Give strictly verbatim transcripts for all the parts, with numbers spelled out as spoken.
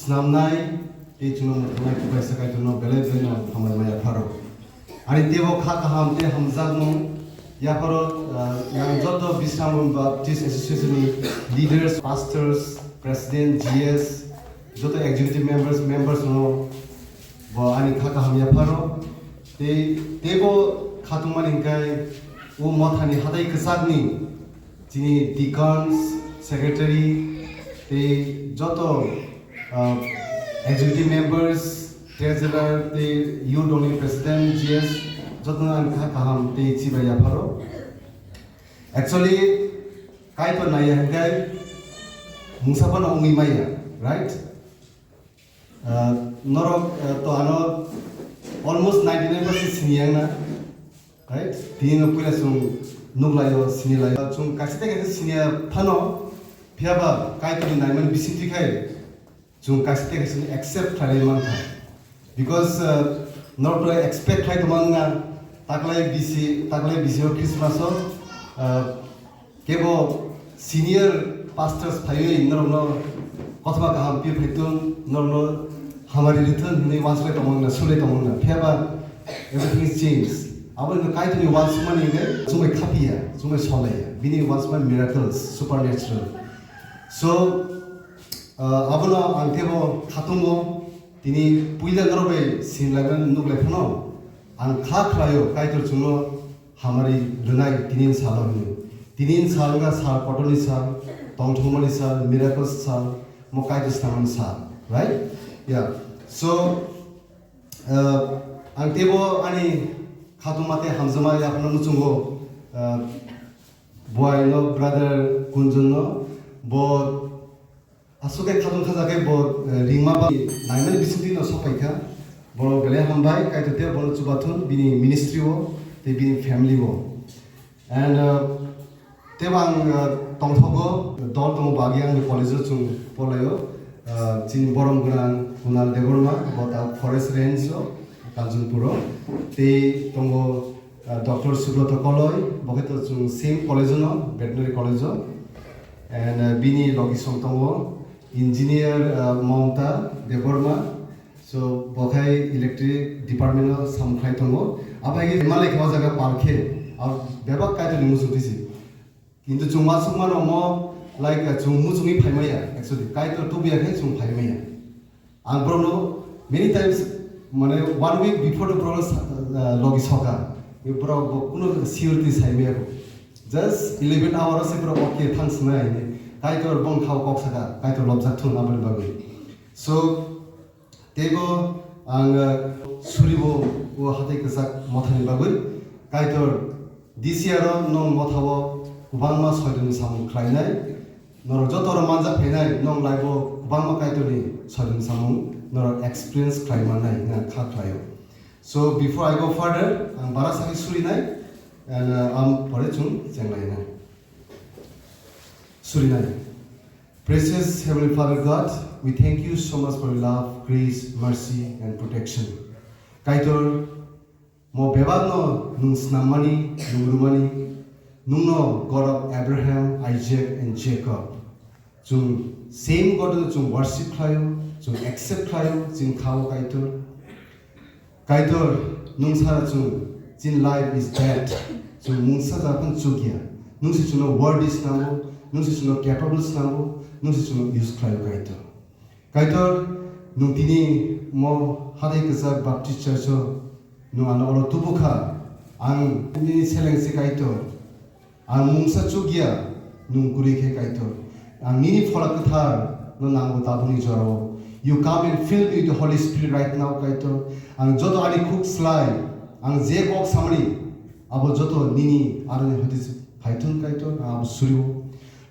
Snamnai tei chwngno mwthangwi kubaisa Kaitorno belai belai no hambai ma yapharo. Ani teibo kha kaham tei hamjakmung yapharo, ah, yang joto Bisramgam Baptist Association ni leaders, pastors, president, G S, joto executive members, members no bo ani kha kaham yapharo. Tei teibo khatungmani hwnkhe o mothani hatai kwchakni chini deacons, secretary tei joto, ah, executive members, treasurer tei youth only president, G S, jotono ang kha kaham tei chibai yapharo. Actually, Kaitor naiya hwnkhe mungsa phano wngwi maya, right? Ah, norok, ah, to ano almost ninety nine percent sini yang na, right? Tini no puila chwng nuklaio, sinilaio. Chwng kaisa tei kaisa siniya phano, phiyaba Kaitorni naimani bisingtwi khai chwng kaisa tei kaisa accept khlai mankha. Because, ah, norok to expect khlai tongmani na, taklai bisi, taklai bisi o Christmas o, ah, Kebo senior pastors phaiwi norokno kothoma kaham pi phaitun, norokno hamari rithun hinwi uansukle tongmangna, sule tongmangna. Phiyaba everything is changed. Abo no Kaitorni uansukmani hwnkhe chumai khaphiya, chumai solaiya. Bini uansukmani miracles, supernatural. So, uh, abono ang kebo khatungo, tini puila norok bai sinlaimani nuklai phano ang kha khlaio Kaitor chwngno hamari rwnai tinin salo hinwi. Tinin sal wngkha sal, kotorni sal, tongthokmani sal, miracles sal, mo Kaitor snamani sal, right? Yeah. So, uh, ang teibo ani khatungma tei hamjakma yaphano muchungo, uh, buaino, brother Kunjunno, bo Aswk khe khatungkha khe bo, eh, ringma ba naimani bisingtwi no sokphaikha. Borok belai hambai, Kaitor tei bono chubathun bini ministry o tei bini family o. And, eh, tebo ang, eh, tongthogo, dol tongo bagwi ang college o chwng porlaio. Eh, chini borom gwnang Kunal Debbarma, bo ta Forest Range o, Kanchanpur o. Tei tongo, ah, Doctor Subrata Koloi, bo khe to chwng same college-o no, veterinary college-o. And, ah, bini logi song tongo engineer, ah, Mamta Debbarma. So, bo khai electric department-o samung khlai tongo. Abo hai khe malai khe o jaga pal khe, ah, bebak Kaitorni muchung twi se. Kintu chwng uansukmano mo, like, chwng muchungwi phaimaya, actually, Kaitor tubuya khe chwng phaimaya. Ang borokno many times, mane, one week before the borokno sa-, uh, logi soka. Borok bo kuno security saimaya bo. Just eleven hour se borok okay thang swnai hinwi. Kaitor bong khao kok saka, Kaitor lobjak thung aboni bagwi. So, Teibo ang, uh, suribo o hatai kwchak mothani bagwi. Kaitor, this year o nwng mothao kwbangma soitonni samung khlainai. Norok joto oro manjak phainai, nwng laibo kwbangma Kaitorni soitonni samung norok experience khlai mannai hwnwi ang kha khlaio. So before I go further, ang bara sakni surinai, and, uh, ang pore chwng chenglainai. Surinai. Precious Heavenly Father God, we thank you so much for your love, grace, mercy, and protection. Kaitor, mo bebakno nwng snammani, nwng rwmani, nwngno God of Abraham, Isaac, and Jacob. Chwng same God no chwng worship khlaio, chwng accept khlaio, chwng khao Kaitor. Kaitor, nwng sara chwng, chini life is that. Chwng mungsa ja phano chukya. Nwng se chwngno worthy swnamgo, nwng se chwngno capable swnamgo, nwng se chwngno use khlaio Kaitor. Kaitor, nwng tini mo hatai kwchak Baptist Church o nwng ano oro tubukha. Ang nini seleng se Kaitor. Ang mungsa chukya, nwng kwrwi khe Kaitor. Ang nini Phola Kwthar no nango tabukni jorao. You come and fill me with the Holy Spirit right now, Kaitor. Ang joto ani khuk slai, ang je kok samani, abo joto nini aroni hoti phaithun, Kaitor, ang abo surio.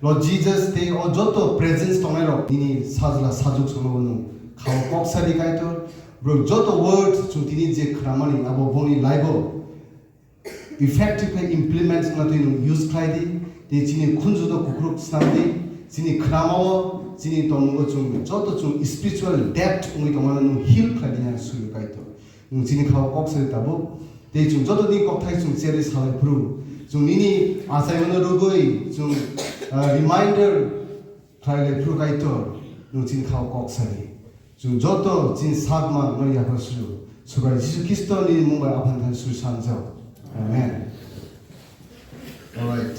Lord Jesus, tei o joto presence tongnai rok nini sajla sajuk sono nwng khao kok sadi, Kaitor. Bro, joto word chwng tini je khramani, abo boni life o effective khe implement wngna twi nwng use khlai di, tei chini khunju no kukruk snam di, chini khramao, chini tongmungo chwng joto chwng spiritual depth wngwi tongmano nwng heal khlai di hwnwi swi Kaitor. Nwng chini khao kok sari tabuk, tei chwng joto ni kokthai chwng cherwi salai phuru, chwng nini achaimano rwgwi chwng, ah, reminder khlai lai phuru Kaitor, nwng chini khao kok sari. Chwng joto chini sakma no yapha suyo. Subrai Jisu Khristo ni mung bai aphang thani suri sanjao. Amen. Alright.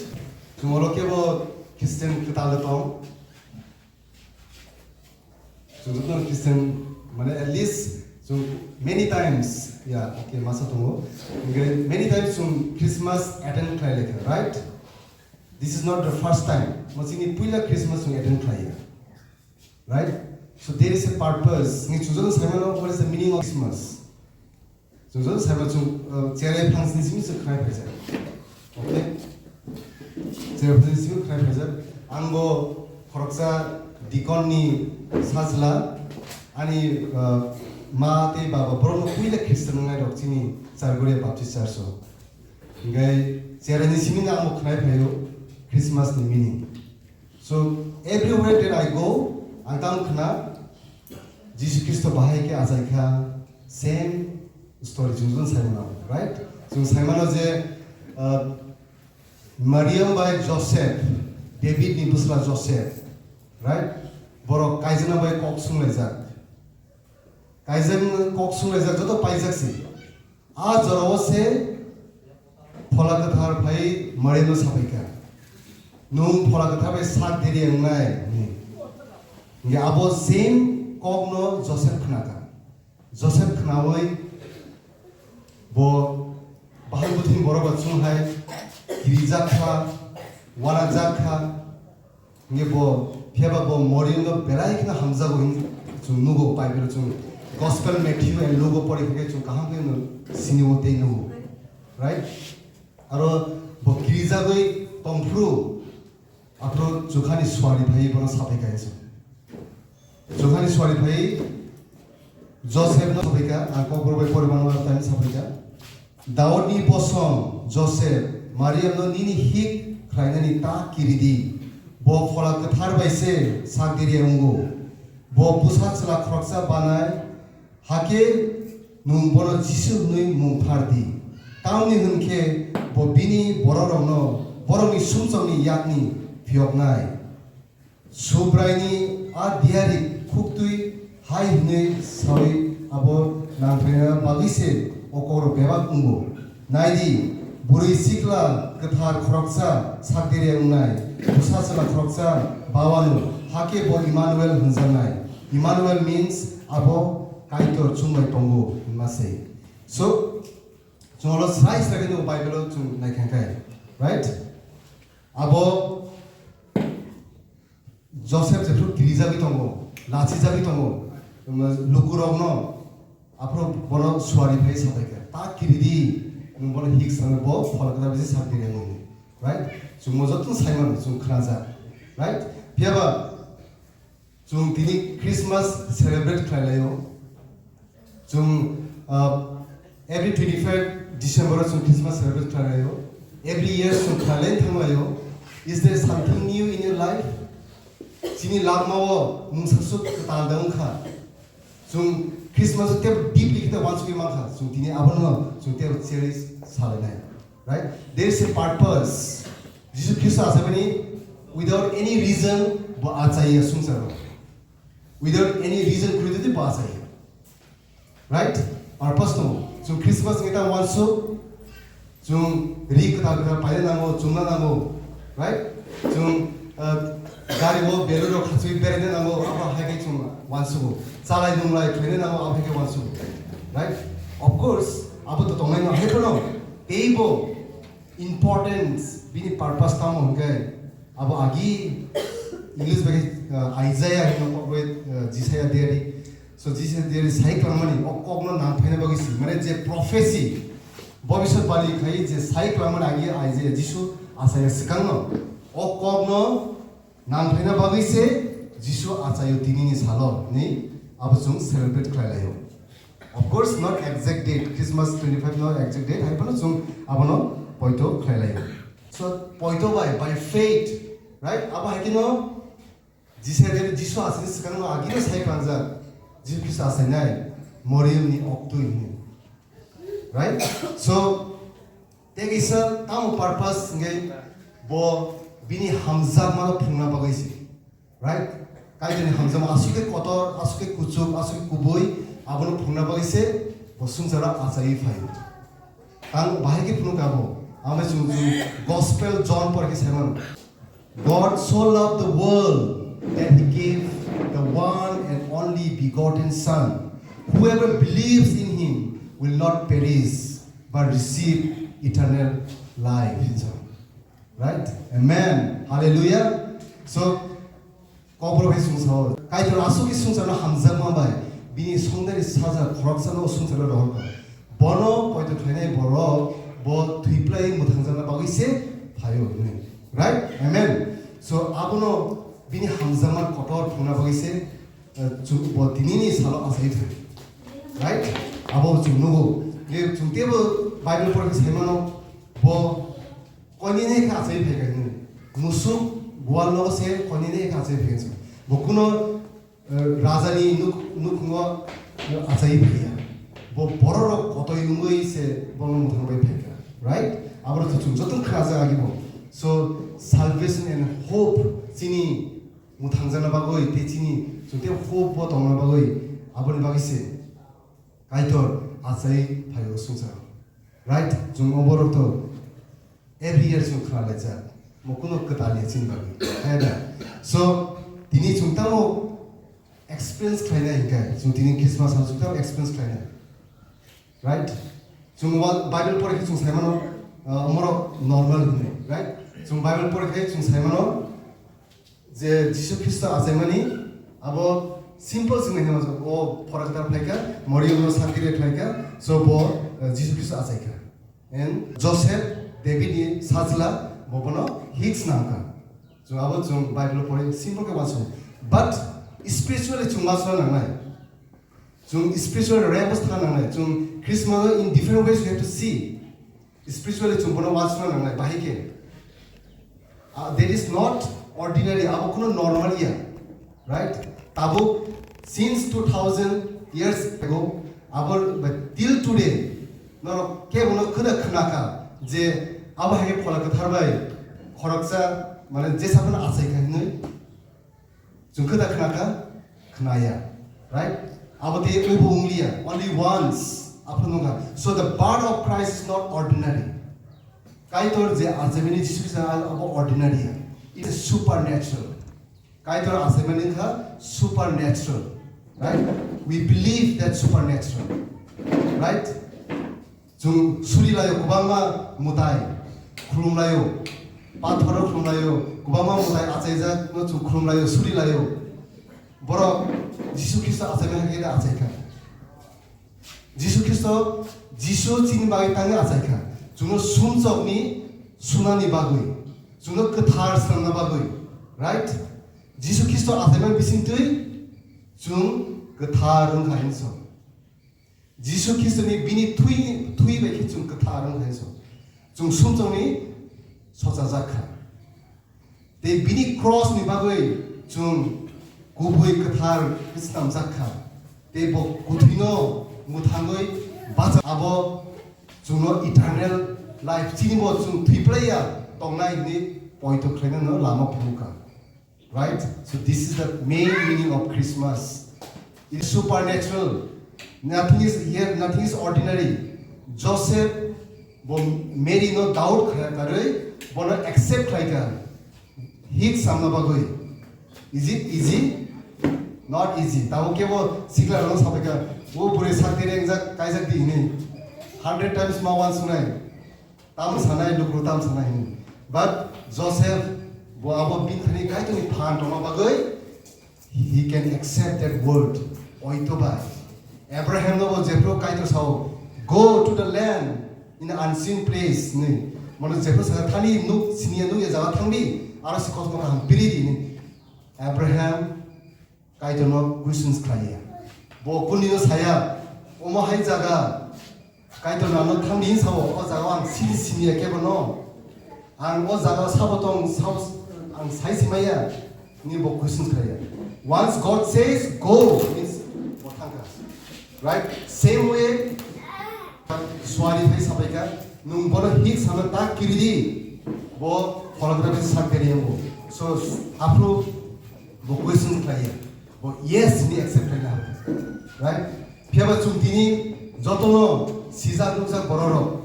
Chwng oro kebo Christian kwtal tong. Chwng joto Christian, mane, at least chwng many times, yeah, okay, masa tongo. Okay, many times chwng Christmas attend khlai lekha, right? This is not the first time. Mo chini puila Christmas chwng attend khlai ya. Right? So there is a purpose. Ni chujang saimano, what is the meaning of Christmas? Chujang saimano chung, uh, cherai phangsni simi se khnai phaijak. Okay? Cherai phangsni simi khnai phaijak. Ang bo khoroksa deacon ni sajla, ani, uh, ma tei baba borok no puila Christian ngai rok chini Chargoria Baptist Church o. Ngai cherai ni simi ang bo khnai phaio Christmas ni meaning. So everywhere that I go, ang tamo khna Jisu Khristo bahai khe achai kha, same story chwng joto saimano, right? Chwng saimano je, uh, Mariam bai Joseph, David ni bwsla Joseph, right? Borok kaijakna bai kok sunglaijak. Kaijakna kok sunglaijak joto paijak se. A jorao se Phola Kwthar phai Mariamno sapai kha, "Nwng Phola Kwthar bai sak deri wngnai," hwnwi. Hingke abo same kokno Joseph khna kha. Joseph khnaui bo bahai bwthwini borok rok chwng hai kirijak kha, uanajak kha. Hingke bo, phiya ba bo Mariamno belai kheno hamjago hin chwng nugo, Bible chwng Gospel Matthew and Luke o pori khe chwng kaham khe no sini o tei nugo, right? Aro bo kirijagwi tongphuru, aphuru chukhani suari phai bono sapai kha hinwi. Chukhani suari phai Joseph no sapai kha, ang kokborok bai poriman war time sapai kha. Daudni bosong Joseph, Mariamno nini hik khlainani ta kiridi. Bo Phola Kwthar bai se sak diri wngo. Bo bwsa chwla khoroksa banai, hakhe nwng bono Jisu hwnwi mung phar di. Tamni hwn khe bo bini bororokno borokni sumsokni yakni phiyoknai. Subraini a diari khuktwi hai hwnwi saui abo nangphaina bagwi se o kokrok bebak wngo. Naidi, bwrwi sikla kwthar khoroksa sakdiri wngnai, bwsa chwla khoroksa bawano, hakhe bo Immanuel hwnjaknai. Immanuel means abo Kaitor chwngbai tongo hwnma se. So, chwng olo srai srai khe nugo Bible o chwng naikha khe, right? Abo Joseph jephru kirijagwi tongo, lachijagwi tongo, um, lukurokno aphuru bono suari phai sabaikha, "Ta kiridi, nwng bono hik sana bo phola kwthar bisi sak diri," hwnwi, right? Chwngno joto saimano chwng khnajak, right? Phiyaba chwng tini Christmas celebrate khlai laio. Chwng, uh, every twenty-five December o chwng Christmas celebrate khlai laio. Every year chwng khlai lai thang laio. Is there something new in your life? Chini langmao mungsa swk kwtal da wngkha. Chwng Christmas o tebo deeply khe uansugwi mankha. Chwng tini abono chwng tebo cherish salainai. Right? There is a purpose. Jisu Khristo achaimani, without any reason bo achaiya swngcharo. Without any reason khwlwi twi bo achaiya. Right? Purpose tongo. Chwng Christmas wngkhe ta uansuk, chwng ri kwtal kwtal paina nango, chumna nango. Right? Chwng, uh, gari o belai rok khachwi beraina nango, abo hai khe chwng uansugo. Chalai nunglai khlaina nango, abo hai khe uansugo. Right? Of course, abo to tongnai no, hai phano teibo importance, bini purpose tamo hwnkhe, abo agi English bai, uh, Isaiah hino kok bai, uh, Jisaiah diary. So Jisaiah diary sai kwlangmani, o kokno nang phaina bagwi si, mane je prophecy, bobisot bali khai je sai kwlangmani agi Isaiah, Jisu achaia swkangno, o kokno nang phaina bagwi se Jisu achaio tinini salo, ni abo chwng celebrate khlai laio. Of course, not exact date, Christmas twenty-five no exact date, hai phano chwng abono poito khlai laio. So, poito bai, by faith, right? Abo hai khe no Jisai de Jisu asini swkang no agino sai pangjak, Jisu Khristo asainai, Moriam ni oktwi hwnwi. Right? So, tei kisa tamo purpose hwnkhe bo bini hamjakmano phunukna bagwi se. Right? Kaitorni hamjakma aswk khe kotor, aswk khe kuchuk, aswk khe kubui, abono phunukna bagwi se bo swngcharo achaiwi phaio. Tang bahai khe phunuk abo, amo chwng chwng Gospel John por khe sai mano. God so loved the world that he gave the one and only begotten Son. Whoever believes in him will not perish but receive eternal life. Right? Amen. Hallelujah. So, kokborok hai chwng sao, Kaitor aswk khe swngcharno hamjakma bai bini songdari sajak khoroksano swngcharno rohorkha. Bono poito khlainai borok bo thwiplai mwthangjakna bagwi se phaio hwnwi. Right? Amen. So, abono bini hamjakma kotor phunukna bagwi se, eh, chwng bo tinini salo achai thai. Right? Abo chwng nugo. Je chwng teibo Bible por khe sai mano, bo koinene khe achai phaikha hwnwi. Musuk gwal no se koinene khe achai phaikha. Bo kuno, eh, rajani nuk-, nukhungo, eh, achai phaiya. Bo bororok kotoi wngwi se bono mwthang bai phaikha. Right? Aboro to chwng joto khna jak agi bo. So, salvation and hope chini mwthangjakna bagwi tei chini chwng tei hope bo tongna bagwi aboni bagwi se Kaitor achai phaio swngcharo. Right? Chwng oborok to every year chwng khna laijak. Bo kuno kwtal ya chini bagwi. Hai da? So, tini chwng tamo experience khlainai hinkhe, chwng tini Christmas ha chwng tamo experience khlainai. Right? Chwng wa-, Bible pore khe chwng sai mano, uh, omorok normal hinwi. Right? Chwng Bible pore khe chwng sai mano, je Jisu Khristo achaimani abo simple se nai hwnma o phora kwtal phaikha, Mariamno sakti rwi phaikha, so bo, eh, Jisu Khristo achaikha. And Joseph, David ni sajla, bo bono hik snamkha. So abo chwng Bible pore simple khe wansukha. But spiritually chwng wansukna nangnai. Chwng spiritual realm o thang nangnai. Chwng Christmas in different ways we have to see. Spiritually chwng bono wansukna nangnai. Bahai khe. Ah, that is not ordinary. Abo kuno normal ya. Right? Tabuk since two thousand years ago, abo, but till today, norok kebono khwna khnakha je abo hai khe Phola Kwthar bai khoroksa, mane, jesa phano achaikha hinwi. Chwng khe da khna kha? Khna ya. Right? Abo tei ubo wng liya. Only once. Aphuru nung kha. So the birth of Christ is not ordinary. Kaitor je achaimani Jisu Khristo abo ordinary ya. It is supernatural. Kaitor achaimani wng kha supernatural. Right? We believe that supernatural. Right? Chwng suri laio kwbangma mwtai khulum laio, pathoro khulum laio, kwbangma mwtai achaijak no chwng khulum laio, suri laio. Borok Jisu Khristo achaimani khe da achaikha. Jisu Khristo, Jisu chini bagwi tangwi achaikha. Chwngno sumchokni sunani bagwi, chwngno kwthar swnamna bagwi, right? Jisu Khristo achaimani bisingtwi chwng kwthar wngkha hinwi sa. Jisu Khristoni bini thwi, thwi bai khe chwng kwthar wng kha, chwng sumchokni sochajak kha. Tei bini cross ni bagwi chwng kubui kwthar khe snamjak kha. Tei bo kwthwino mwthangwi bacha abo chwngno eternal life, chini bo chwng thwi phlai ya tongnai hwnwi poito khlainano lama phunuk kha. Right? So this is the main meaning of Christmas. It's supernatural. Nothing is here, nothing is ordinary. Joseph bo Mary no doubt kha karwi, bono accept khlai kha. Hik samna bagwi. Is it easy? Not easy. Tamo kebo sikla rano sabai kha, o buri sakti rengjak, kaijak di hini. Hundred times ma wan sunai. Tam sanai, lukro tam sanai hini. But Joseph, bo abo bini thani Kaitorni phan tongma bagwi, he can accept that word. Oito bai. Abraham no bo jephru Kaitor sao, "Go to the land in the unseen place," ni. Mane jephru sa thani nuk, siniya nuk ya jaga thangdi, aro si kosmo kaham piri di ni. Abraham Kaitorno questions khlaiya. Bo kunino saya, "Omo hai jaga, Kaitor nangno thangdi sao, o jaga ang sini siniya kebo no. Ang o jaga sabo tong, sabo ang sai simaya," ni bo questions khlaiya. Once God says, "Go," means bo thangkha. Right? Same way, suari phai sabaikha, nung bono hik sama ta kiridi, bo photography sak kiri yango. So, aphru Bo question khlaiya. Bo yes ni accept khlaina habo. Right? Phiyaba chwng tini jotono sijak nukjak bororok,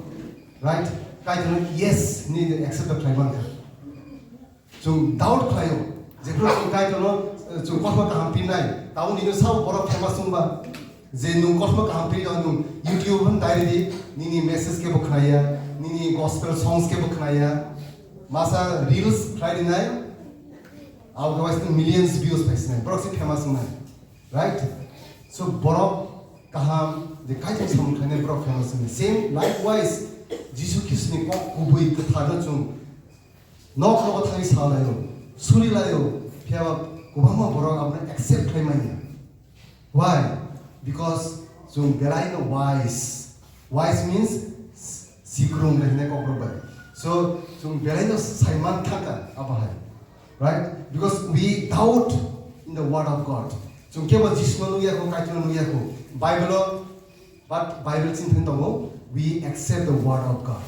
right? Kaitorno yes ni accept khlai mankha. Chwng doubt khlaio. Jephru chwng Kaitorno, eh, chwng kothoma kaham pirnai. Tabuk nini sabo borok famous wngba. Je nwng kothoma kaham pirnai, nwng YouTube hwn dai ridi, nini message kebo khnaya, nini gospel songs kebo khnaya. Masa reels khlai rinai. Abo khe waising millions views phaisinai, borok se famous wngnai, right? So borok kaham je Kaitor samung khlainai borok famous wngnai. Same likewise, Jisu Khristoni kok kubui kwtharno chwng nok nogo thangwi salaio, surilaio, phiyaba kwbangma borok abono accept khlai manya. Why? Because chwng belaino wise. Wise means s-, sikrung hinwi kok rok bai. So chwng belaino saiman thangkha abo hai. Right? Because we doubt in the word of God. Chwng kebo Jisuno nukya kho, Kaitorno nukya kho. Bible o, but Bible chini thani tongo, we accept the word of God.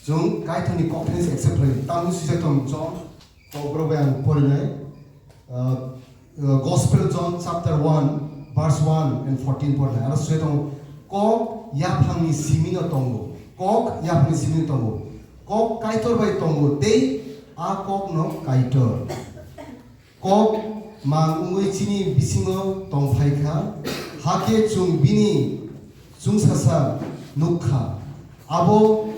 Chwng Kaitorni kokthai se accept khlai. Tamni swijak tong John, kok rok bai ang porinai. Uh, uh, Gospel John chapter one, verse one and fourteen porinai. Aro swijak tong, kok yaphangni simino tongo. Kok yaphangni simino tongo. Kok Kaitor bai tongo, tei a kokno Kaitor. Kok mang wngwi chini bisingo tongphai kha, hakhe chwng bini chwngsasa nuk kha. Abo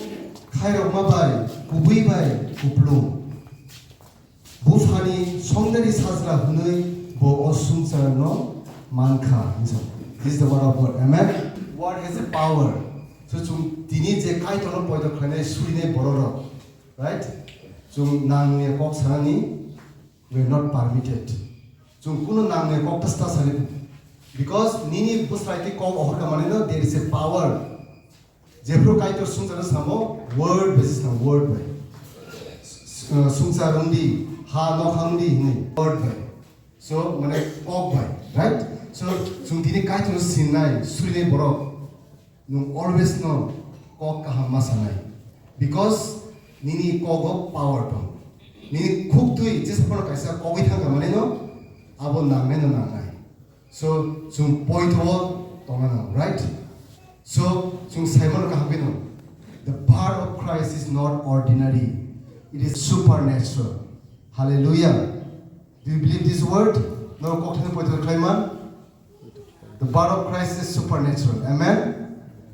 khairokma bai kubui bai kupulung. Buphani songdari sajla hwnwi bo o swngcharno man kha. This is the word of God. Amen. Word has a power. So chwng tini je Kaitorno poito khlainai, surinai bororok, right? Chwng nangni kok sanani we are not permitted. Chwng kuno nangni kok ta sta sani. Because nini bwsai twi kok ohor ka manino, there is a power. Jephru Kaitor swngcharno samo, word bai se samo, word bai. S-, s-, swngchar wngdi, ha nokha wngdi hinwi, word bai. So, mane kok bai, right? So, chwng tini Kaitorno sinai, surinai borok. Nwng always no kok kaham ma sanai. Because nini kogo power tong. Nini khuk twi jesa phano kaisa kogwi thangkha manino, abo nangnai no nangnai. So, chwng poito o tongna nango, right? So, chwng saimano kaham khe no, the power of Christ is not ordinary. It is supernatural. Hallelujah. Do you believe this word? Norok kokthai poito khlai man? The power of Christ is supernatural. Amen?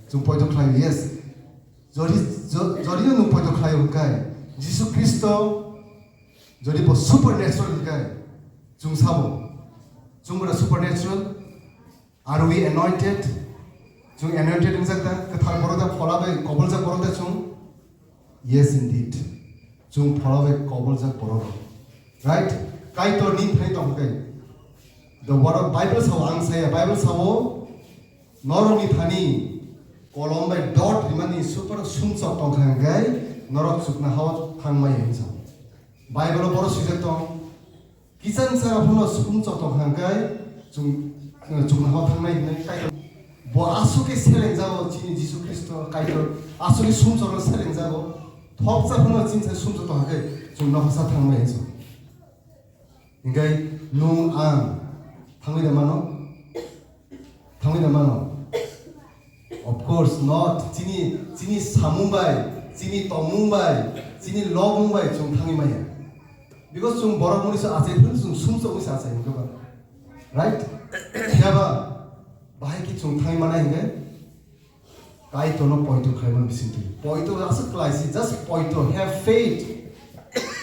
Chwng poito khlai, yes. Jodi, jo-, jodi nwng poito khlai hwnkhe, Jisu Khristo jodi bo supernatural hwnkhe, chwng sabo. Chwng bo supernatural? Are we anointed? Chwng anointed wngjak da? Kwthar borok da, phola bai koboljak borok da chwng? Yes, indeed. Chwng phola bai koboljak borok rok. Right? Kaitor ni thani tong khe. The word of Bible sao, ang saya, Bible sao, norok ni thani kolom bai dot rimani super sumsok tong kha hwnkhe norok chukna hao thang maya hinwi sao. Bible o borok swijak tong, kichang saka phano sumsok tong kha hwnkhe chwng, chukna hao thangnai hinwi Kaitor. Bo aswk khe selengjago chini Jisu Khristo Kaitor, aswk khe sumsokno selengjago, thopsa phano chini sai sumsok tong kha hwnkhe chwng nokhasa thang maya hinwi sao. Hingkai nwng ang thangwi da mano? Thangwi da mano? Of course not. Chini, chini samung bai, chini tongmung bai, chini lobmung bai chwng thangwi maya. Because chwng borok muni se achai phano chwng sumsok wi se achai hwnkhe ba. Right? Phiya ba bahai khe chwng thangwi manai hwnkhe? Kaitorno poito khlaima bisingtwi. Poito aswk khlaisi, just poito, have faith.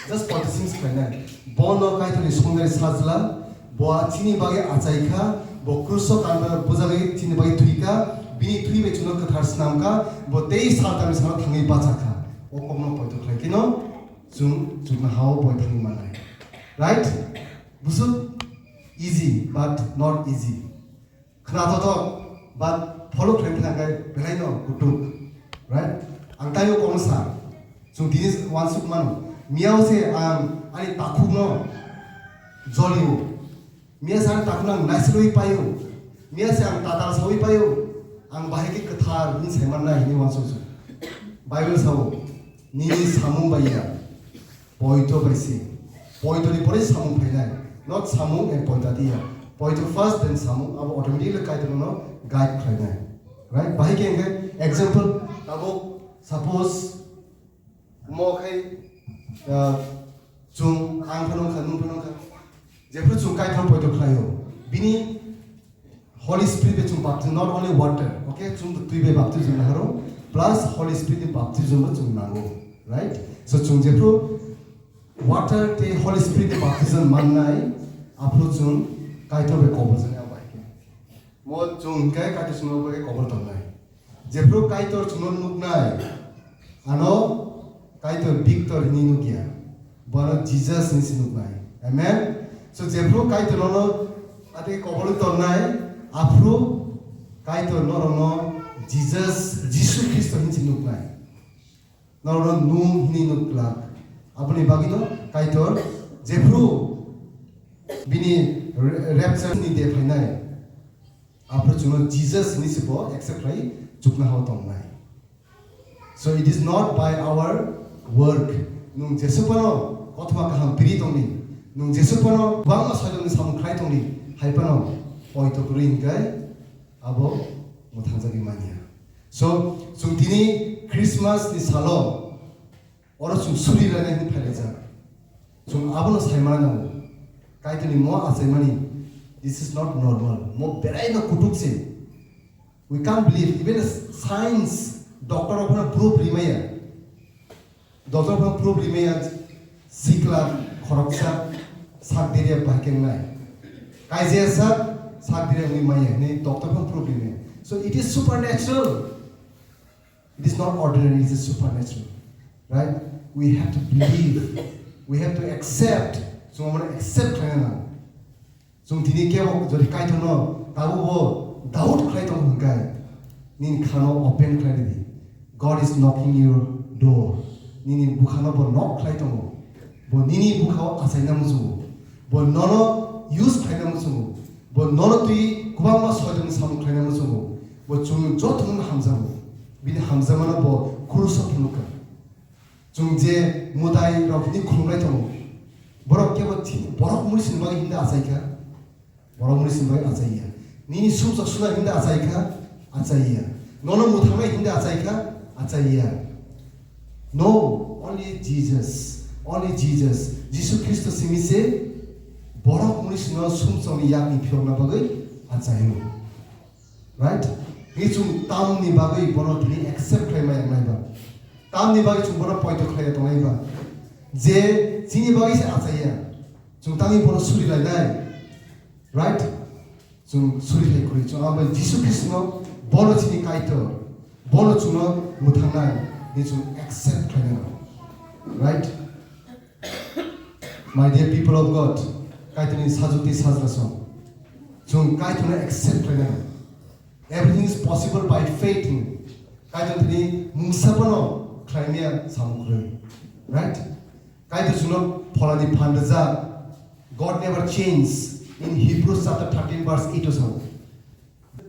Just poito sings khlainai. Bono Kaitorni songdari sajla, bo a chini bagwi achai kha, bo kruso kanta bujagwi chini bagwi thwi kha, bini thwi bai chwngno kwthar snam kha, bo tei saltamni salo thangwi bacha kha. O kokno poito khlai kheno chwng chukna hao poito wngwi mannai. Right? Busuk? Easy, but not easy. Khna totok, but follow khlai thang khe belai no kutuk, right? Ang tayo kono sa, chwng tini wansuk mano. Miya se ang ani takhuk no jolio. Miya se ang takhuk no ang naisilwi paio. Miya se ang tatal sawi paio. Ang bahai khe kwthar hwn sai mannai hwnwi wansuk chwng. Bible sao, nini samung bai ya. Poito bai se. Poito ni pore samung phainai. Not samung and poito tiya. Poito first, then samung, abo automatically Kaitor no guide khlainai. Right? Bahai khe hwnkhe example, tabuk suppose mo khai, uh, chung ang phano kha, nung phano kha. Jephru chung Kaitor poito khlaio. Bini Holy Spirit bai chung baptism, not only water, okay? Chung twi bai baptism naharo, plus Holy Spirit ni baptism bo chung nango, right? So chung jephru water tei Holy Spirit ni baptism mannai, aphru chung Kaitor bai kobor jani abo hai khe. Mo chung hwnkhe Kaitor chwngno bai kobor tongnai. Jephru Kaitor chwngno nuknai, ano Kaitor Victor hinwi nukya, bono Jesus hinwi se nuknai. Amen. So jephru Kaitor nono ati kobor tongnai, aphru Kaitor norokno Jesus, Jisu Khristo hinwi se nuknai. Norokno nung hinwi nuk glak. Aboni bagwino Kaitor jephru bini re-, rapture ni de phainai, aphru chwngno Jesus hinwi se bo accept khlai chukna hao tongnai. So it is not by our work. Nung jesu phano kothoma kaham piri tongni, nung jesu phano bangma soilokni samung khlai tongni, hai phano poito kwrwi hwnkhe abo mwthangjagwi manya. So, chwng tini Christmas ni salo, oro chwng suri lainai hwnwi phailaijak. Chwng abono sai mano nango. Kaitorni mo achaimani, this is not normal. Mo beraino kutuk se. We can't believe, even science, doctor rok phano proof rimaya. Doctor phano proof rimaya, sikla khoroksa sak deriya bahai khe wngnai. Kaijaya sak, sak deriya wngwi maya hwnwi doctor phano proof rimaya. So it is supernatural. It is not ordinary, it is supernatural. Right? We have to believe. We have to accept. Chwng bono accept khlaina nango. Chwng tini kebo jodi Kaitorno tabukbo doubt khlai tongo hwnkhe, nini khano open khlai ridi. God is knocking your door. Nini bukhano bo knock khlai tongo. Bo nini bukhao achaina muchungo. Bo nono use khlaina muchungo. Bo nono twi kwbangma soitorni samung khlaina muchungo. Bo chwng jotono hamjago. Bini hamjakmano bo kruso phunukha. Chwng je mwtai rok hwnwi khulumnai tongo, borok kebo thi-, borok muni sini bagwi hwnwi achaikha, borok muni sini bagwi achaiya. Nini sumsok suna hwnwi achaikha, achaiya. Nono mwthangnai hwnwi achaikha, achaiya. No, only Jesus, only Jesus. Jisu Khristo simi se borok muni sino sumsokni yakni phiyokna bagwi achaio. Right? Ni chwng tamni bagwi bono tini accept khlai maya wngnai ba? Tamni bagwi chwng bono poito khlai tongnai ba? Je chini bagwi se achaiya, chwng tangwi bono suri lainai. Right? Chwng suri khai kwrwi, chwng abo Jisu Khristo no, bono chini Kaitor, bono chwngno mwthangnai, ni chwng accept khlai nai. Right? My dear people of God, Kaitorni sajwk tei sajla song. Chwng Kaitorno accept khlaina. Everything is possible by faith. Kaitor tini mungsa phano khlaimaya samung kwrwi. Right? Kaitor chwngno pholani phan rwjak. God never changes. In Hebrews chapter thirteen verse eight o sao.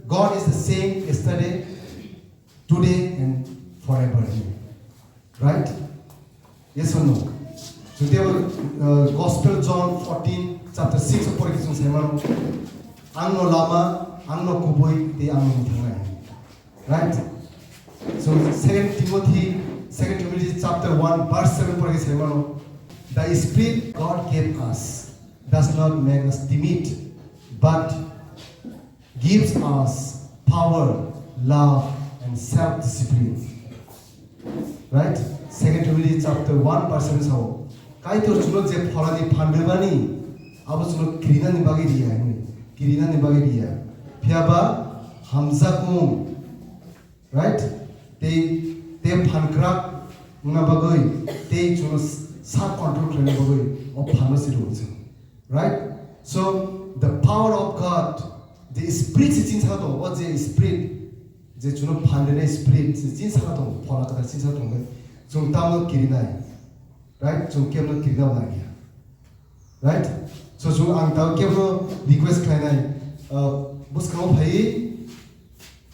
God is the same yesterday, today and forever. Right? Yes or no? Jodi abo, uh, Gospel John fourteen chapter six o pore khe chwng sai mano, "Ang no lama, ang no kubui, tei ang no mwthangnai." Right? So Second Timothy, Second Timothy chapter one verse seven pore khe sai mano, "The Spirit God gave us does not make us timid, but gives us power, love, and self-discipline." Right? Second Timothy chapter one verse seven sao, Kaitor chwngno je pholani phan rwmani, abo chwngno kirinani bagwi riya hinwi, kirinani bagwi riya. Phiyaba hamjakmung, right? Tei, tei phan kwrak wngna bagwi, tei chwngno self control khlaina bagwi o phanno se rwo chwng. Right? So, the power of God, the Spirit se chini saka tongo, o je Spirit, je chwngno phan rwnai Spirit se chini saka tongo, Phola Kwthar chini saka tongo, chwng tamo kirinai. Right? Chwng kebno kirina bo nangya. Right? So, chwng ang tamo kebno request khlainai, uh, bwskango phaiwi,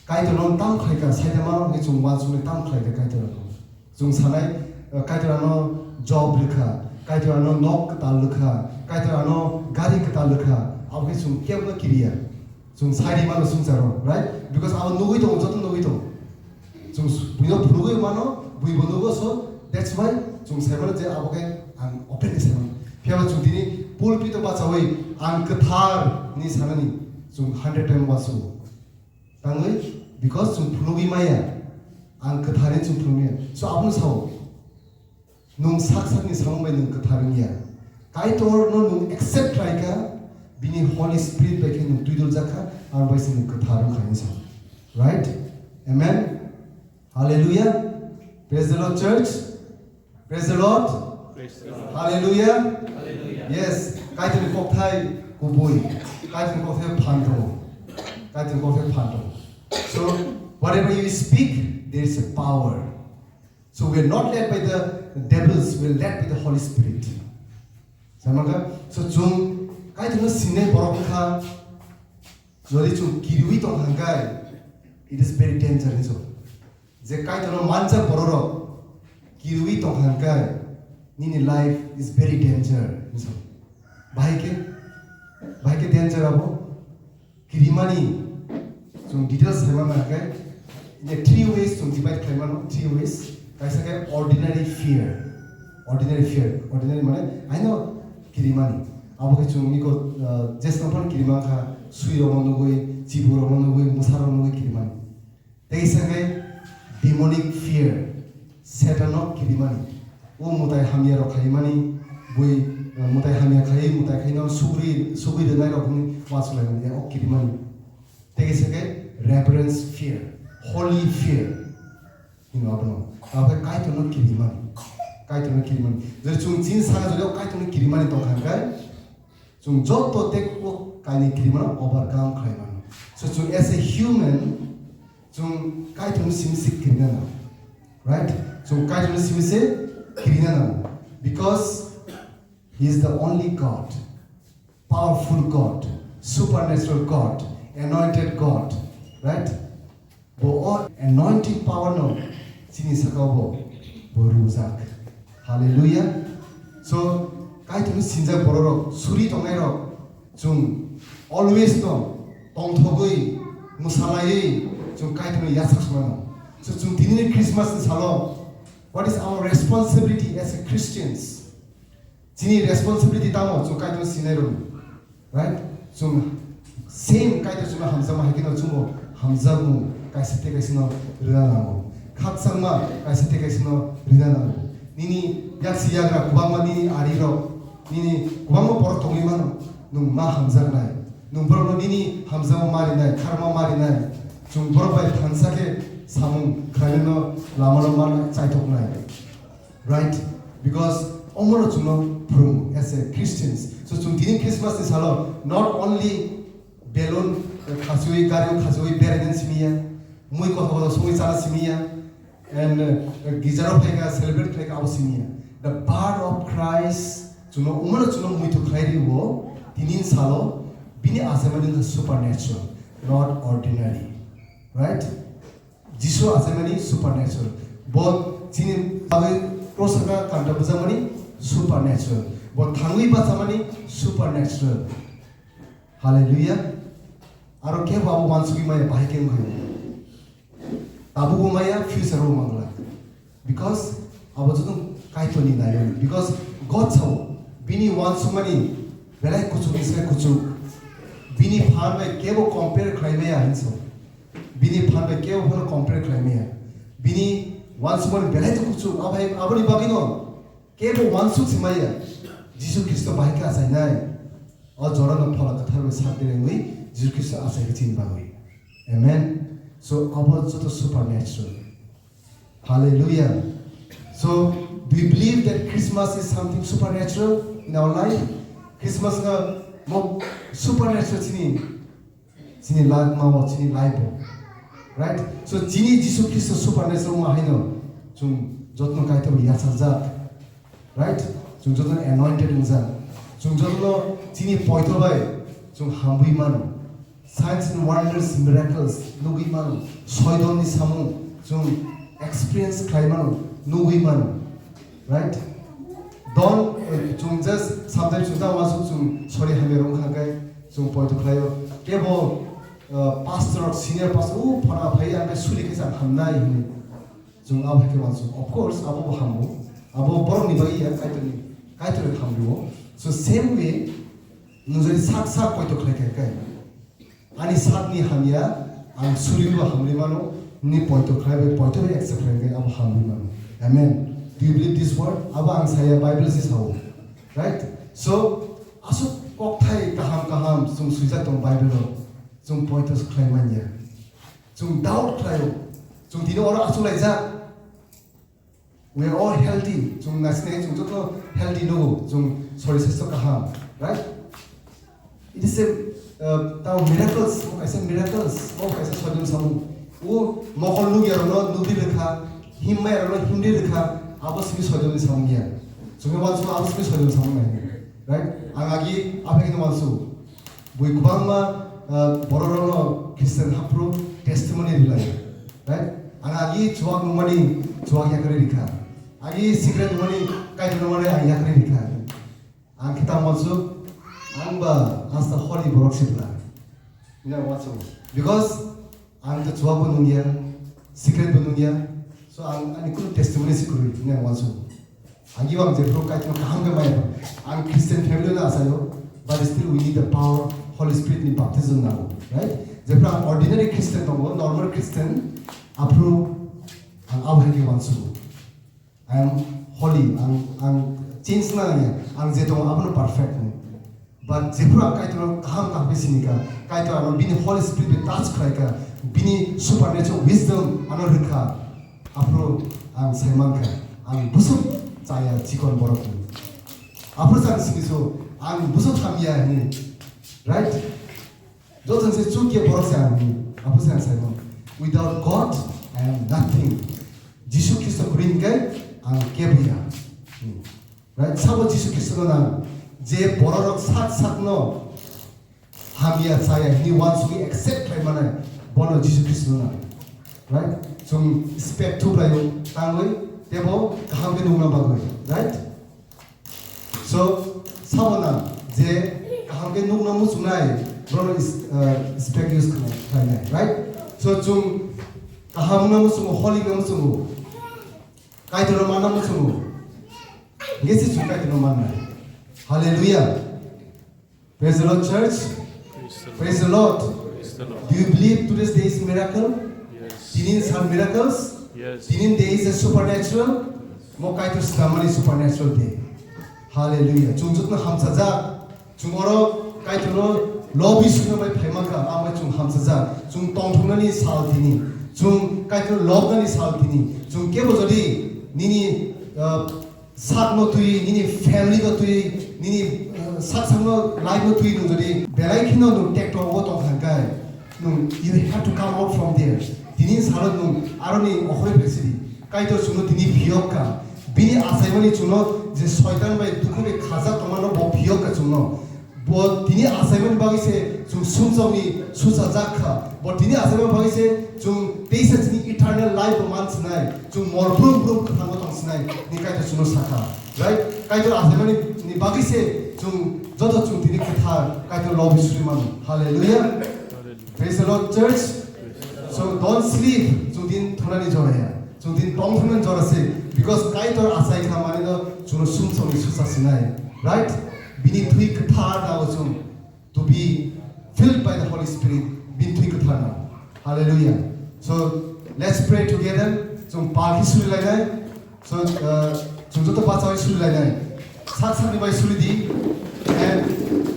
Kaitorno tamo khlaikha, saitama hwnwi chwng uansuknai tamo khlaikha Kaitorno. Chwng sanai, eh, Kaitor ano job rwkha, Kaitor ano nok kwtal rwkha, Kaitor ano gari kwtal rwkha, abo khe chwng kebo no kiriya. Chwng sai ri mano swngcharo, right? Because abo nugwi tongo, joto nugwi tongo. Chwng s-, buino phunugwi mano, buibo nugo, so that's why chwng sai mano je abo khe ang openly sai mano. Phiya ba chwng tini pulpit o bachawi ang kwthar hinwi sanani chwng hundred time wansukgo. Tangwi, because chwng phunugwi maya, ang kwthar hinwi chwng phunugwi maya. So abono sao. Nwng sak sakni samung bai nwng kwthar wngya. Kaitorno nwng accept khlai kha, bini Holy Spirit bai khe nwng twidoljak kha, abo bai se nwng kwthar wng kha hinwi sa. Right? Amen? Hallelujah. Praise the Lord, church. Praise the Lord. Praise the Lord. Hallelujah. Hallelujah. Yes. Kaitorni kokthai kubui. Kaitorni kokthai phan tongo. Kaitorni kokthai phan tongo. So, whatever you speak, there is a power. So we are not led by the devils, we are led by the Holy Spirit. Sama kha? So chwng Kaitorno sinai borok wngkha, jodi chwng kiriwi tong kha hwnkhe, it is very danger hinwi. Je Kaitorno manjak bororok kiriwi tong kha hwnkhe, nini life is very danger hinwi. Bahai khe, bahai khe danger abo. Kirimani, chwng details saima nang khe, in a three ways chwng divide khlai mano, three ways. Kaisa khe ordinary fear, ordinary fear, ordinary mane haino kirimani. Abo khe chwng niko, ah, jesno phan kirima kha, sui rokno nugwi, chibu rokno nugwi, mwsa rokno nugwi kirimani. Tei kisa khe demonic fear, Satan no kirimani. O mwtai hamya rok khaimani, bui, eh, mwtai hamya khai, mwtai khaino sugri, sugri rwnai rok hwnwi uansuk laimani, o kirimani. Tei kisa khe reverence fear, holy fear. Hino abono. Abo khe Kaitorno kirimani. Kaitorno kirimani. Jodi chwng chini saka jodi o Kaitorno kirimani tong kha hwnkhe, chwng joto tei o kainwi kirimano overcome khlai mano. So chwng as a human, chwng Kaitorno simi se kirina nango. Right? Chwng Kaitorno simi se kirina nango. Because he is the only God, powerful God, supernatural God, anointed God. Right? Bo o anointing power no chini saka o bo, bo rwjak. Hallelujah. So, Kaitorni sinjak bororok, suri tongnai rok, chwng always no tongthogwi, mwsalaiwi, chwng Kaitorni yasak swngnai. So, chwng tini ni Christmas ni salo, what is our responsibility as a Christians? Chini responsibility tamo chwng Kaitor sinai rwni, right? Chwng same Kaitor chwngno hamjakma hai kheno chwngbo hamjakmung kaisa tei kaisano rwna nango. Khakchangma kaisa tei kaisano rwna nango. Nini yaksi yagra kwbangma nini arirok, nini kwbangma borok tongwi mano, nwng ma hamjaknai. Nwng borokno nini hamjakma ma rinai, kharma ma rinai. Chwng borok bai thansa khe samung khlainano lamano ma chaithoknai. Right? Because omono chwngno phwrwngo as a Christians. So chwng tini Christmas ni salo not only balloon, eh, khasiwi, gari-o khasiwi beraina simi ya, mui kotha kotha songwi chana simi ya, and, eh, gijaro phaikha, celebrate khlaikha, abo simi ya. The birth of Christ, chwngno, omono chwngno muitu khlai rio, tini salo, bini achaimani wngkha supernatural, not ordinary. Right? Jisu achaimani supernatural. Bo chini bagwi cross saka kanta bwjakmani supernatural. Bo thangwi bachamani supernatural. Hallelujah. Aro kebo abo wansugwi maya bahai khe wngkha. Tabukbo maya, future o mangla. Because abo joto Kaitorni naimani. Because God sao bini wansukmani belai kuchukni sai kuchuk. Bini phan bai kebo compare khlai maya hinwi sao. Bini phan bai kebo phano compare khlai maya. Bini wansukmani belai tei kuchuk. Abai, aboni bagwino kebo wansuk se maya. Jisu Khristo bahai khe achainai. O jorano Phola Kwthar bai sak direngwi Jisu Khristo achai khe chini bagwi. Amen. So, abo joto supernatural. Hallelujah. So, do you believe that Christmas is something supernatural in our life? Christmas na mo supernatural chini, chini life ma o, chini life o. Right? So, chini Jisu Khristo supernatural ma haino, chwng jotno Kaitor bai yachakjak. Right? Chwng joto anointed wngjak. Chwng joto chini poito bai chwng hamwi mano. Signs and wonders, miracles nugwi mano. Soidonni samung chwng experience khlai mano, nugwi mano. Right? Don, eh, chwng just sometimes chwng tamo uansuk chwng sorry hamya rwng kha khe chwng poito khlaio. Kebo, eh, pastor, senior pastor, o phana phai ang khe suri khe chang hamnai hinwi. Chwng abo hai khe uansuk. Of course, abo bo hambo. Abo borokni bagwi ya, Kaitorni, Kaitorni hambo. So same way, nwng jodi sak sak poito khlai kha khe, ani sakni hamya, ang suribo hamri mano, nini poito khlai bai, poito bai accept khlai khe abo hamri mano. Amen. Do you believe this word? Abo ang saya, Bible se sao. Right? So, aswk kokthai kaham kaham chwng swijak tongo Bible o. Chwng poito khlai manya. Chwng doubt khlaio. Chwng tini oro achuk laijak. We are all healthy. Chwng naisingni chwng joto healthy nugo. Chwng sori sastro kaham, right? It is a, uh, tamo miracles, o kaisa miracles, o kaisa soidomni samung. O mokol nukya rokno nukdi rwkha, himmaya rokno himdi rwkha, abo simi soidomni samung ya. Chwngno uansuk abo simi soidomni samung nai, right? Ang agi aphekno uansuk. Bui kwbangma, uh, bororokno Christian haphru testimony rwlai, right? Ang agi chuwak nungmani chuwak yakarwi rikha. Agi cigarette nungmani kaitor nungmani ang yakarwi rikha. Ang khe tamo uansuk, ang ba asta holy borok se bwla. Hwnwi ang uansuk. Because ang to chuwak bo nungya, cigarette bo nungya. So ang ani kunu testimony se kwrwi hwnwi ang uansuk. Agi bo ang jephru Kaitorno kaham khe maya. Ang Christian family no achaio, but still we need the power, Holy Spirit ni baptism nango, right? Jephru ang ordinary Christian tongo, normal Christian, aphru ang abo hai khe uansugo. I am holy, ang, ang change nangya, ang je tongo abono perfect ni. But jephru ang Kaitorno kaham kaham khe sini kha, Kaitor ano bini Holy Spirit bai touch khlai kha, bini supernatural wisdom ano rwkha. Aphuru ang sai mankha, ang bwswk chaya chikon borok hinwi. Aphuru se ang sini so, ang bwswk hamya hinwi. Right? Joto se chukya borok se ang hinwi. Aphuru se ang sai mankha. Without God, I am nothing. Jisu Khristo kwrwi hinkhe ang kebo ya. Hmm. Right? Sabo Jisu Khristo no nang. Je bororok sak sak no hamya chaya hini uansugwi accept khlai mano, bono Jisu Khristo no nang. Right? Chwng spek thuplaio tangwi tebo kaham khe nukna bagwi. Right? So, sabo nang je kaham khe nukna muchungnai, bono is-, uh, spek use khlai, khlainai. Right? So, chwng kaham wngna muchungo, holy wngna muchungo. Kaitorno manna muchungo. Nge se chwng Kaitorno manna. Hallelujah. Praise the Lord, church. Praise the Lord. Praise the Lord. Praise the Lord. Do you believe today's day is miracle? Yes. Tinin san miracles? Yes. Tinin day is a supernatural? Mo Kaitor snamani supernatural day. Hallelujah. Chwng jotono hamsajak. Chwng oro Kaitorno lobi sukna bai phaima kha, amo chwng hamsajak. Chwng tongthoknani sal tini. Chwng Kaitorno lobnani sal tini. Chwng kebo jodi nini, uh, sakno twi, nini family no twi, nini, uh, sak sakno life no twi nwng jodi belai kheno nwng tekto o tong kha khe, nwng, you have to come out from there. Tini salo nwng aroni okhorwi phaisidi. Kaitor chwngno tini phiyok kha. Bini achaimani chwngno je soitan bai dukhu bai khajak tongmano bo phiyok kha chwngno. Bo tini achaimani bagwi se chwng sumsokni susa jak kha. Bo tini achaimani bagwi se chwng teisa chini eternal life bo man sinai. Chwng mor brum brum kwthango tong sinai. Ni Kaitor chwngno sakha. Right? Kaitor achaimani ni bagwi se chwng joto chwng tini kwthar Kaitor lobi suri mano. Hallelujah. Praise the Lord, church. So don't sleep. Chwng din thonani jora ya. Chwng din tong thonani jora se. Because Kaitor achai kha mani no chwngno sumsokni susa sinai. Right? Bini thwi kwthar dago chwng. To be filled by the Holy Spirit. Bini thwi kwthar na. Hallelujah. So let's pray together. Chwng pal hi suri lainai. So, uh, chwng joto bachawi suri lainai. Sak sakni bai suri di. And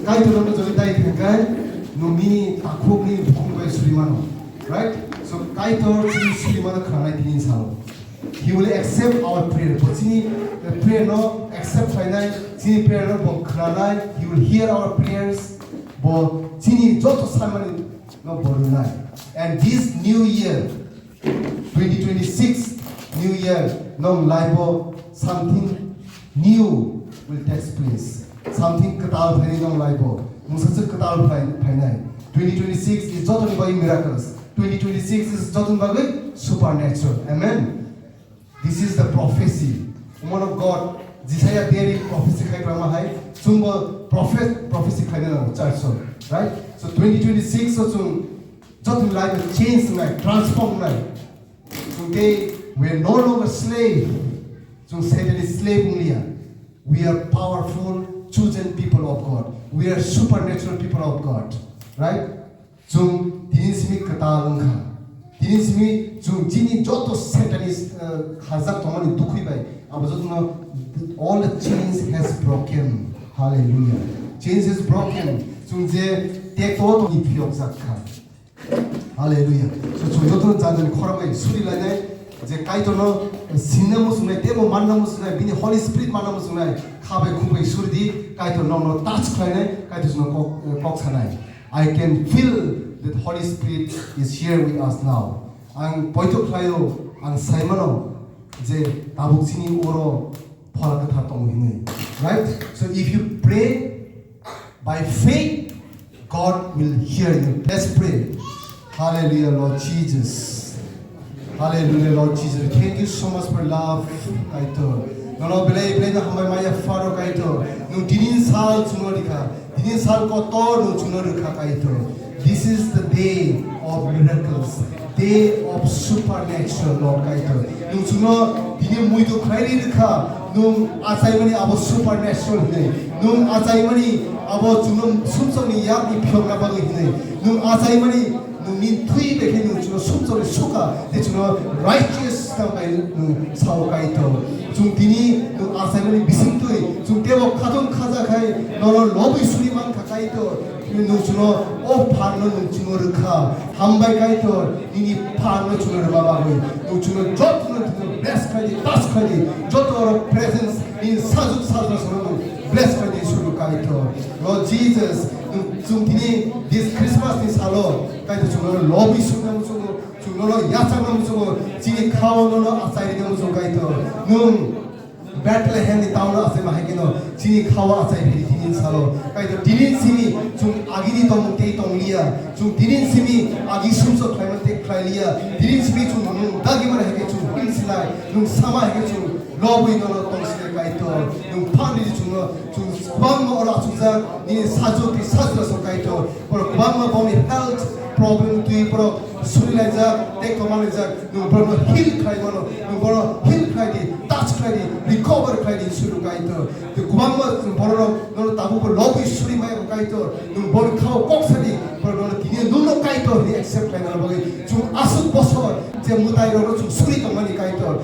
Kaitor no jodi dai thangkai, no mini takhuk ni bukhuk bai suri mano. Right? So Kaitor chini suri mano khranai tini sao. He will accept our prayer. Bo chini, uh, prayer no accept khlainai, chini prayer no bo khranai. He will hear our prayers. Bo chini joto sanmani no bo rwnai. And this new year, twenty twenty-six new year, nong life o something new will take place. Something kwtal phainai nong life o. Mungsa se kwtal phai-, phainai. Twenty twenty-six is jotoni bagwi miracles. Twenty twenty-six is jotoni bagwi supernatural. Amen. This is the prophecy. Woman of God, Jisaya diary prophecy khai kwrwngma hai, chwngbo prophet, prophecy khlaina nango church o, right? So twenty twenty-six o chwng joto life change wngnai, transform wngnai. Chwng tei we are no longer slave. Chwng Satan ni slave wngliya. We are powerful, chosen people of God. We are supernatural people of God, right? Chwng tini simi kwtal wngkha. Tini simi chwng chini joto Satan ni, eh, khajak tongmani dukhwi bai abo jotono, all the chains has broken. Hallelujah. Chains is broken. Chwng je tekto tongni phiyokjak kha. Hallelujah. So chwng jotono janjani khorang bai suri lainai, je Kaitorno sinna muchungnai, tebo manna muchungnai, bini Holy Spirit manna muchungnai, kha bai khuk bai suri di, Kaitor nokno touch khlainai, Kaitor chwngno kok, eh, kok sanai. I can feel that Holy Spirit is here with us now. Ang poito khlaio, ang saimano je tabuk chini oro Phola Kwthar tongo hinwi. Right? So if you pray by faith, God will hear you. Let's pray. Hallelujah, Lord Jesus. Hallelujah, Lord Jesus. Thank you so much for love, Kaitor. Nono belai belai no hambai maya Pharaoh Kaitor. Nwng tini sal chwngno rikha. Tini sal kotor nwng chwngno rikha Kaitor. This is the day of miracles, day of supernatural, Lord Kaitor. Nwng chwngno tini muitu khlai ri rikha. Nwng achaimani abo supernatural hinwi. Nwng achaimani abo chwngno sumsokni yakni phiyokna bagwi hinwi. Nwng achaimani nwngni thwi bai khe nwng chwngno sumsokni suka tei chwngno righteous tang bai nwng sao Kaitor. Chwng tini nwng achaimani bisingtwi chwng tebo khatung khaja khai nono lobwi suri mankha Kaitor. Nwng chwngno o pharno nwng chwngno rwkha. Hambai Kaitor, nini pharno chwngno rwma bagwi. Nwng chwngno jotono chwngno bless khlai di, touch khlai di. Joto oro presence nini sajwk sajwk sono nwng bless khlai di suru Kaitor. Lord Jesus, nwng chwng tini this Christmas ni salo Kaitor chwngno lobwi sukna muchungo, chwngno yachakna muchungo, chini khao nono achai rina muchungo Kaitor. Nwng Bethlehem ni town o achai ma hai khe no chini khao achai phi tini salo. Kaitor tini simi chwng agini tongmung tei tong liya. Chwng tini simi agi sumsok khlaima tei khlai liya. Tini simi chwng nwng dagi mani hai khe chwng him silai. Nwng sama hai khe chwng lobwi nono tong silai Kaitor. Nwng phani chwngno chwng kwbangma oro achukjak nini sajwk tei sajwk Kaitor. Borok kwbangma boni health problem twi borok surilaijak, tei kwmalaijak, nwng borokno heal khlai mano, nwng borokno heal khlai di, touch khlai di, recover khlai di, suru Kaitor. Tei kwbangma bororok nono tabukbo lobwi suri maya bo Kaitor, nwng borok khao kok sadi, borok nono tini nwngno Kaitor hinwi accept khlaina bagwi chwng aswk bosor je mwtairokno chwng suri tongmani Kaitor.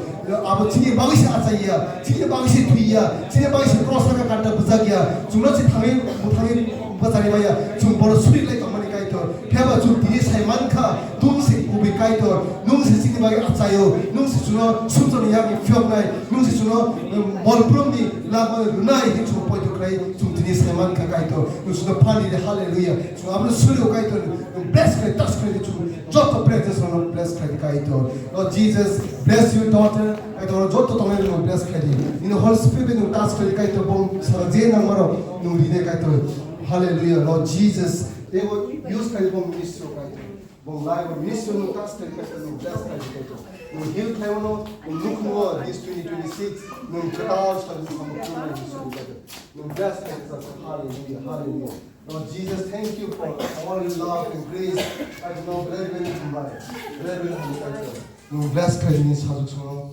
Abo chini bagwi se achaiya, chini bagwi se thwiya, chini bagwi se cross o kanta bwjakya, chwngno se thangwi mwthangwi bwcharwi maya, chwng bono suri lai tongmani Kaitor. Phiya ba chwng tini sai mankha, nwng se kubui Kaitor, nwng se chini bagwi achaio, nwng se chwngno sumsokni yakni phiyoknai, nwng se chwngno, um, molbrumni lama rwnai hinwi chwng poito khlai, chwng tini sai mankha Kaitor. Nwng chwngno phal di de, hallelujah. Chwng abono surio Kaitor, nwng bless khlai, touch khlai di chwng joto presence rokno bless khlai di Kaitor. Lord Jesus, bless your daughter. Kaitor joto tongnai nwng bless khlai di. Nini Holy Spirit nwng touch khlai di Kaitor, bong sara je nangmaro nwng ride Kaitor. Hallelujah, Lord Jesus. Ebo use khlai di bong ministry Kaitor. Bong life ministry nwng touch khlai di Kaitor, nwng bless khlai di Kaitor. Nwng heal khlai mano, nwng nukhumo this twenty twenty-six, nwng kwtal sari nwng samung khulumani Kaitor. Nwng bless khlai di Kaitor. Hallelujah, hallelujah. Lord Jesus, thank you for all your love and grace. Kaitor, no, belai belai ni hambai. Belai belai ni hambai, Kaitor. Nwng bless khlai di nini sajwk sono.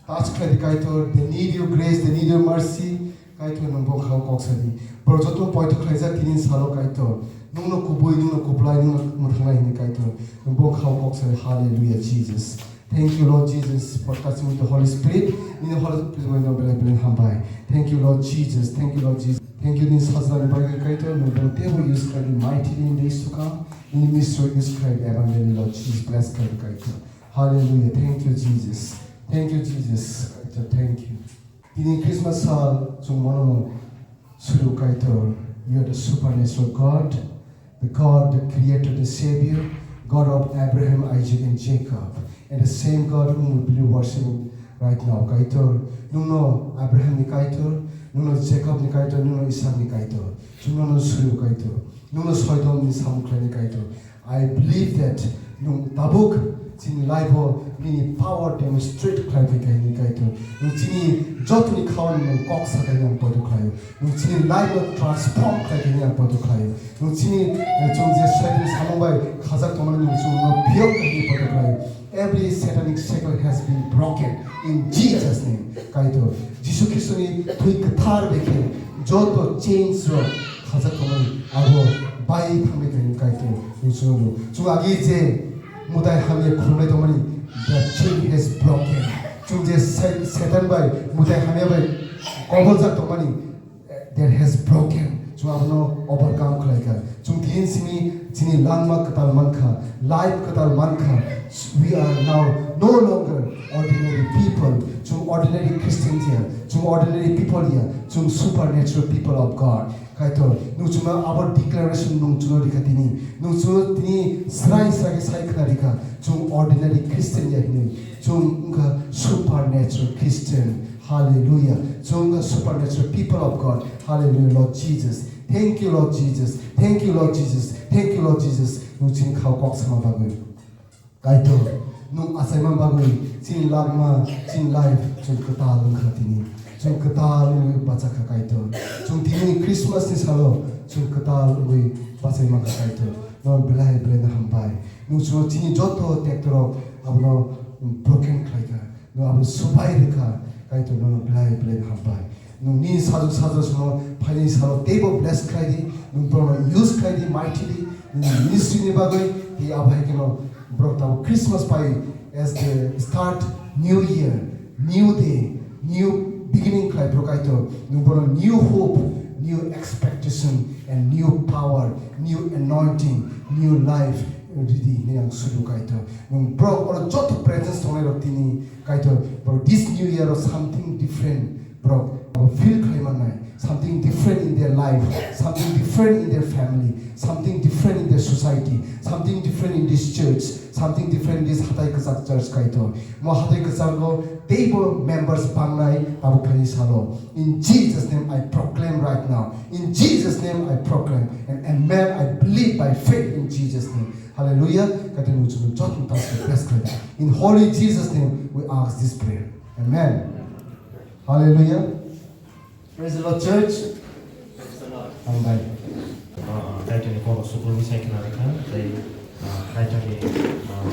Touch khlai di Kaitor. They need your grace, they need your mercy. Kaitor, nwng bongkhao kok sadi. Borok joto poito khlaijak tini salo Kaitor. Nwngno kubui, nwngno kuplai, nwngno mwthangnai hini Kaitor. Nwng bongkhao kok sadi. Hallelujah, Jesus. Thank you, Lord Jesus, for touching with the Holy Spirit. Nini Holy Spirit bai no belai belai hambai. Thank you, Lord Jesus. Thank you, Lord Jesus. Thank you, nini sajlani bagwi Kaitor, nwng bono teibo use khlai di mightily in days to come. Nini ministry use khlai di abundantly, Lord Jesus. Bless khlai di Kaitor. Hallelujah. Thank you, Jesus. Thank you, Jesus. Kaitor, thank you. Tini Christmas sal chwng mano suru Kaitor, you are the supernatural God, the God that created the Savior, God of Abraham, Isaac, and Jacob, and the same God whom we believe worshiping right now. Kaitor, nwngno Abraham ni Kaitor, nwngno Jacob ni Kaitor, nwngno Isaac ni Kaitor, chwng nono suru Kaitor, nwngno soitom ni samung khlaini Kaitor. I believe that nwng tabuk chini life o Nini power demonstrate khlai phai kha hini Kaitor. Nwng chini jotoni khauni nwng kok sakai ang poito khlaio. Nwng chini life no transform khlai kha hini ang poito khlaio. Nwng chini, eh, chwng je Satan samung bai khajak tongmani nwng chwngno phiyok kha hini poito khlaio. Every satanic shackle has been broken in Jesus name. Kaitor, Jisu Khristoni thwi kwthar bai khe joto chains rok khajak tongmani abo bai thangwi kha hini Kaitor nwng chwngno. Chwng agi je Mutai hamya khulumnai tongmani, the chain has broken. Chwng je Sa-, Satan bai, mutai hamya bai koboljak tongmani, that has broken. Chwng abono overcome khlai kha. Chwng tini simi chini langma kwtal man kha, life kwtal man kha. We are now no longer ordinary people. Chwng ordinary Christian ya, chwng ordinary people ya, chwng supernatural people of God. Kaitor, nwng chwngno abo declaration nwng chwngno rikha tini. Nwng chwngno tini srai srai khe sai khna rikha. Chwng ordinary Christian ya hinwi. Chwng wngkha supernatural Christian. Hallelujah. Chwng wngkha supernatural people of God. Hallelujah, Lord Jesus. Thank you, Lord Jesus. Thank you, Lord Jesus. Thank you, Lord Jesus. Nwng chini khao kok sama bagwi. Kaitor, nwng achaima bagwi chini langma, chini life, chwng kwtal wngkha tini. Chwng kwtal wngwi bachakha Kaitor. Chwng tini Christmas ni salo chwng kwtal wngwi bachai mankha Kaitor. Nono belai belai no hambai. Nwng chwngno chini joto tektorok abono broken khlaikha. Nwng abono subai rwkha Kaitor, nono belai belai no hambai. Nwng nini sajwk sajwk songno phaini salo teibo bless khlai di, nwng borokno use khlai di, mighty di, nini ministry ni bagwi, tei abo hai kheno borok tabuk Christmas pai as they start new year, new day, new beginning khlai borok Kaitor. Nwng borokno new hope, new expectation and new power, new anointing, new life ridi hinwi ang sudu Kaitor. Nwng borok oro joto presence tongnai rok tini Kaitor, borok this new year o something different. Borok abo feel khlai mannai, something different in their life, something different in their family, something different in their society, something different in this church, something different in this Hatai Kwchak church Kaitor. Mo Hatai Kwchak o teibo members bangnai tabuk phaini salo. In Jesus name I proclaim right now. In Jesus name I proclaim. And amen, I believe by faith in Jesus name. Hallelujah. Kaitor nwng chwngno joto task bless khlai. In holy Jesus name we ask this prayer. Amen. Hallelujah. Praise the Lord, church. Hambai. Ah, Kaitorni kokno sukurwi sai khna rikha, tei, ah, Kaitorni, ah,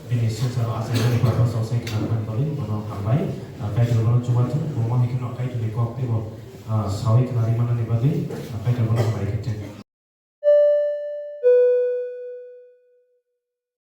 bini swngcharo achaimani purpose-o sai khna rwmani bagwi bono hambai. Ah, Kaitor bono chubathung, bo ma hai kheno Kaitorni kok teibo, ah, sawi khna rimani bagwi, ah, Kaitor bono hambai khe thung.